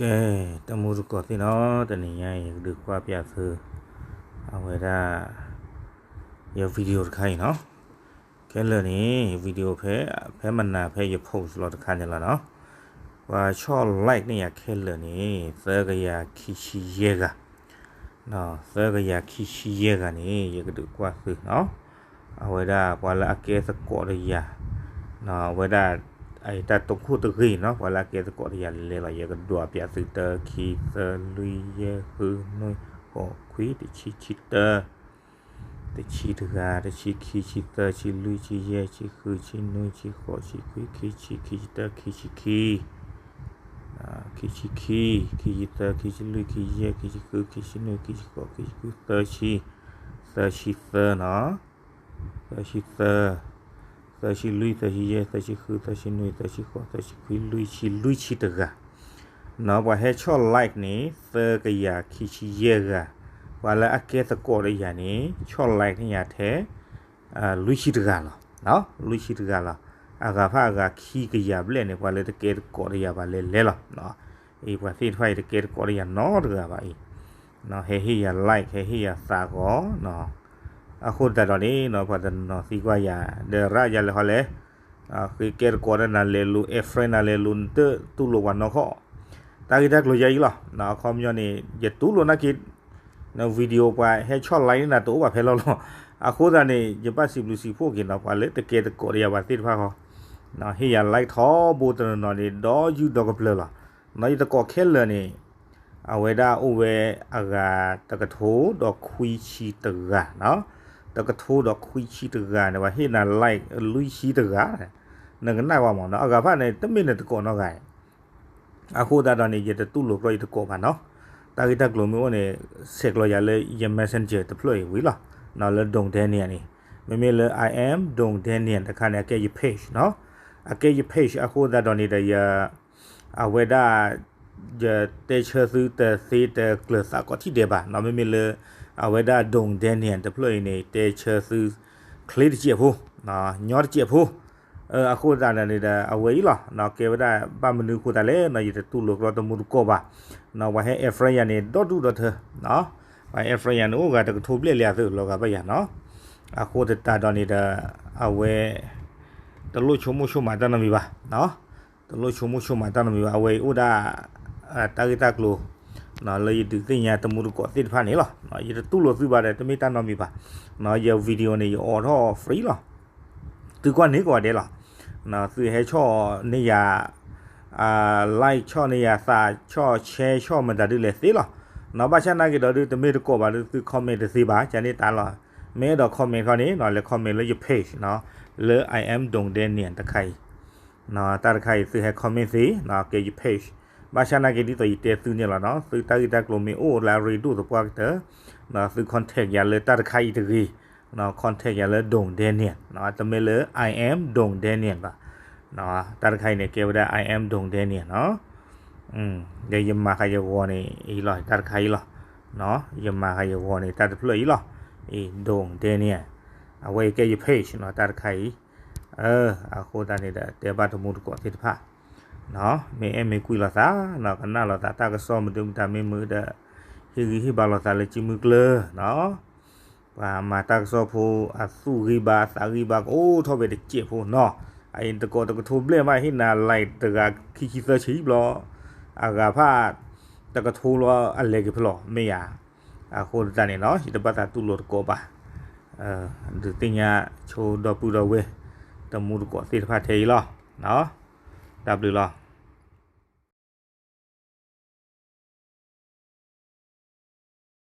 ကဲ, တမူတကိးသ့ၣ်နီၤ, တနံၤညါအံၤ ယကဒုးကွၢ်ပျးသု အဝဲဒၣ် ယ video တခါအံၤနီၤ. ခဲလၢာ်န့ၣ် video ဖဲ ဖဲမနၤဖဲယ post လီၤတခါန့ၣ်လီၤနီၤ. ပှၤဆီၣ် like န့ၢ်ယၤခဲလၢာ်န့ၣ် သၢကယၤခံဆံယဲၢ်ဂၤ, သၢကယၤခံဆံယဲၢ်ဂၤန့ၣ် ယကဒုးကွၢ်သုနီၤ. အဝဲဒၣ်ပှၤလၢအကဲသကိးတယၤ, အဝဲဒၣ် အတၢ်တိာ်ခိၣ်တဂ့ၤနီၤ, ပှၤလၢအကဲသကိးတယၤလဲၤလဲၤလီၤ. ယကဒွးပျးသု တၢ ခံ သၢ လွံၢ် ယဲၢ် ဃု နွံ ဃိး ခွံ တဆံ ဆံတၢ, တဆံတဂၤ, တဆံခံ, ဆံသၢ, ဆံလွံၢ်, ဆံယဲၢ်, ဆံဃု, ဆံနွံ, ဆံဃိး, ဆံခွံ, ခံဆံ, ခံဆံတၢ, ခံဆံခံ, ခံဆံခံ, ခံဆံသၢ, ခံဆံလွံၢ်, ခံဆံယဲၢ်, ခံဆံဃု, ခံဆံနွံ, ခံဆံဃိး, ခံဆံခွံ, သၢဆံ, သၢဆံသၢနီၤ, သၢဆံသၢ, သၢဆံလွံၢ်, သၢဆံယဲၢ်, သၢဆံဃု, သၢဆံနွံ, သၢဆံဃိး, သၢဆံခွံ, လွံၢ်ဆံ, လွံၢ်ဆံတဂၤ နီၤ. ပှၤဟဲဆီၣ် like န့ၣ် သၢကယၤခံဆံယဲၢ်ဂၤ, ပှၤလၢအကဲသကိးတယၤန့ၣ် ဆီၣ် like န့ၢ်ယၤထဲ လွံၢ်ဆံတဂၤလီၤ, လွံၢ်ဆံတဂၤလီၤ. အဂၤဖၣ်အဂၤခံကယၤဘျဲၣ်န့ၣ် ပှၤလၢတကဲသကိးတယၤဘၣ်လဲၤလဲၤလီၤ. အံၤပှၤသ့ၣ်တဖၣ်အံၤတကဲသကိးတယၤနီတဂၤဘၣ်အံၤ, ဟဲဟ့ၣ်ယၤ like ဟဲဟ့ၣ်ယၤသးဂီၤ အဃိသတးဒီးန့ၣ်နီၤ ပှၤတနီၤသံကွၢ်ယၤ ဒီးရၣ်ယၤလဲၤဟီလဲၣ်, ဃ့ကဲသကိးတၢ်နၤလဲၤလိၤ add friend နၤလဲၤလိၤ နတတူၢ်လိာ်ပှၤနီၢ်ခီၣ်, တၢ်ဂ့ၢ်တၢ်ကျိၤယဲအံၤလီၤ. အခီပညီန့ၣ် ယတူၢ်လိာ်နာ်က့ န video ပှၤဟဲဆီၣ် like န့ၢ်နၤတအိၣ်ဘၣ်ဖဲလီၤလီၤ. အဃိသတးန့ၣ် ယဘၣ်စံးဘျုးစံးဖှိၣ်က့ၤနီၤ ပှၤလၢတကဲသကိးတယၤပှၤသ့ၣ်တဖၣ်ဃီ, ဟ့ၣ်ယၤ like ထီဘိတနီၤနီၤန့ၣ် ဒီးယုၢ်ဒီးကပျၢၤလီၤ. ယသကိးခဲလၢာ်န့ၣ် အဝဲဒၣ်အိၣ်ဝဲအဂၤတကထိဒီးခွံဆံတဂၤနီၤ, တကထိဒီးခွံဆံတဂၤန့ၣ် ပှၤဟ့ၣ်နၤ like လွံၢ်ဆံတဂၤ, နကနၣ်ကွၢ်မးနီၤ, အဂၤဖၣ်န့ၣ် တမ့ၢ်နသကိးနီတဂၤ အဃိသတးဒီးန့ၣ် ယတတူၢ်လိာ်ကျီယသကိးဘၣ်နီၤ. တၢ်ဂ့ၢ်တၢ်ကျိၤမ့ၢ်အိၣ်န့ၣ် ဆဲးကျိးယၤလၢယ messenger တဖျၢၣ်အံၤဝံၤလီၤ. လၢ Dong Daniel န့ၣ်, မ့မ့ၢ်လၢ I am Dong Daniel တခါန့ၣ် အကဲယ page နီၤ, အကဲယ page အဃိသတးဒီးန့ၣ်ဒီးယ အဝဲဒၣ် ယတဲဆၢသုတသ့တကျၢၤသးကိးထံၣ်ဒဲးဘၣ်နီၤ, မ့မ့ၢ်လၢ အဝဲဒၣ် Dong Daniel တဖျၢၣ်အံၤန့ၣ် တဲဆၢသု ချ့တစဲးဖိ, ညီတစဲးဖိ အဃိသတးန့ၣ်ဒီး အဝဲအံၤလီၤ, ကဲဝဲဒၣ်ဘၣ်မနုၤအဃိသတးလဲၣ်နီၤ, ယတတူၢ်လိာ်ကျီတမူတကိးဘၣ်, ပှၤဟဲ add friend ယၤန့ၣ် ဒီဒူၣ်ဒီထၢ, ပှၤ add friend ယၤန့ၣ် အိၣ်ဂၤတကထိဘျဲၣ်လံအသုးလီၤဂာ်ဘၣ်ယၤနီၤ, အဃိသတးဒီးန့ၣ်ဒီး အဝဲ တလိၣ်ဆိကမိၣ်ဆိကမးတၢ်နီတမံၤဘၣ်, တလိၣ်ဆိကမိၣ်ဆိကမးတၢ်နီတမံၤဘၣ်, အဝဲအံၤအိၣ်ဒၣ် တၢ်ဂ့ၢ်တၢ်ကျိၤ လၢယဒုးသ့ၣ်ညါတမူတကိးသ့ၣ်တဖၣ်န့ၣ်လီၤ. ယတတူၢ်လိာ်သုဘၣ်ဒီး တမ့ၢ်တၢ်နီတမံၤဘၣ်, ယ video န့ၣ် ယအိးထီၣ် free လီၤ. သုကွၢ်န့ၢ်ကိးဂၤဒဲးလီၤ. သုဟဲဆီၣ်န့ၢ်ယၤ like ဆီၣ်န့ၢ်ယၤသး ဆီၣ် share ဆီၣ်မတၤဒုလဲၣ်သ့လီၤ. ဘၣ်ဆၣ်နာ်က့ၤဒီးဒုး တမ့ၢ်တကိးဘၣ်ဒုး သု comment တသ့ဘၣ်, ကန့ၢ်တၢ်လီၤ. မ့ၢ်အဲၣ်ဒိး comment ခီန့ၣ် လဲၤ comment လၢယ page နီၤ, လၢ I am Dong Daniel တခါအံၤ တၢ်တခါအံၤ သုဟဲ comment သ့ ကဲယ page, ဘၣ်ဆၣ်နာ်က့ၤဒ်သိးယတဲသုန့ၣ်လီၤနီၤ, သုတၢ်ဂ့ၢ်တၢ်ကျိၤမ့ၢ်အိၣ်လၢအရ့ဒိၣ်သပှၢ်ကတၢၢ် သု contact ယၤလၢတၢ်တခါအံၤတဂ့ၤ, contact ယၤလၢ Dong Daniel တမ့ၢ်လၢ I am Dong Daniel ဘၣ်. တၢ်တခါအံၤန့ၣ် ကဲဝဲဒၣ် I am Dong Daniel နီၤ. ဒီးယမၤဃာ်ယဂီၤန့ၣ်အံၤလီၤ, တၢ်တခါအံၤလီၤ. ယမၤဃာ်ယဂီၤန့ၣ် တၢ်တဖျၢၣ်အံၤလီၤ, Dong Daniel, အဝဲအံၤကဲယ page နီၤ, တၢ်တခါအံၤ အဃိသတးန့ၣ်ဒီး တဲဘၣ်တမူတကိးသ့ၣ်တဖၣ်, မ့ၢ်အဲၣ်မ့ၢ်ကွံလိာ်သးနီၤ, ကနၣ်လိာ်သးတၢ်ကစီၣ်မဒုမတၤမ့ၢ်မုာ်ဒီး ဟ့ၣ်ဂံၢ်ဟ့ၣ်ဘါလိာ်သးလၢကံၢ်မုၢ်ကျၢၤနီၤ. ပှၤမၤတၢ်ကစီၣ်ဖိ အသူၣ်ဂံၢ်ဘါအသးဂံၢ်ဘါကအိၣ်ထီၣ်ဖဲတစဲးဖိနီၤ, အအံၤတကိးတကထိဘျဲၣ်မး ဟ့ၣ်နၤ like တဂၤခံဆံသၢဆံဘျီ, အဂၤဖၣ် တကထိလီၤအလဲၤက့ၤဖဲလီၤ မ့ၢ်ယၤ. အဃိသတးန့ၣ်နီၤ ယတဘၣ်သးတူၢ်လိာ်တကိးဘၣ်, ဒုးသ့ၣ်ညါဆိဒီပုၢ်ဒီဝဲၢ် တမူတကိးသ့ၣ်တဖၣ်ထဲအံၤလီၤ. တၢ်ဘျုးလီၤ.